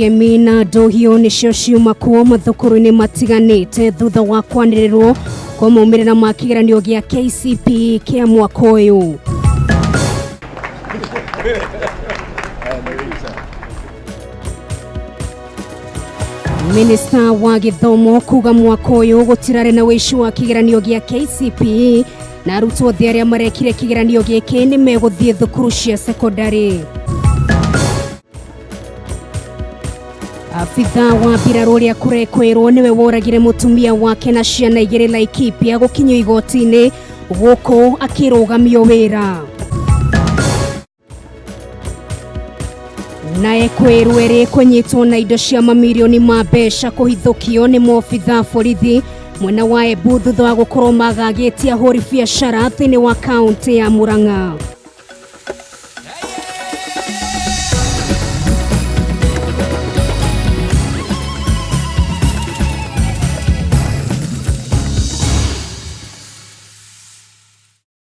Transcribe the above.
Ngemi na ndũhiũ nĩcio ciuma kuo mathukuru-inĩ matiganĩte thutha wa kwanĩrĩrwo kwa maumĩrĩra ma kĩgeranio gĩa KCPE kĩa mwaka ũyũ. Minista wa gĩthomo kuga mwaka ũyũ gũtirarĩ na wĩici wa kĩgeranio gĩa KCPE na arutwo othe arĩa marekire kĩgeranio gĩkĩ nĩ megũthiĩ thukuru cia sekondarĩ. Abitha wa mbirarũ ũrĩa kũrekwĩrwo nĩwe woragire mũtumia wake na ciana igĩrĩ Laikipia gũkinyio igoti-inĩ gũkũ akĩrũgamio wĩra. Na ekwĩrwo erĩ kũnyitwo na indo cia mamirioni ma mbeca kũhithũkio nĩ maobitha borithi mwena wa Embu thutha wa gũkorwo magagĩtie ahũri biacara thĩinĩ wa kaũntĩ ya Murang'a.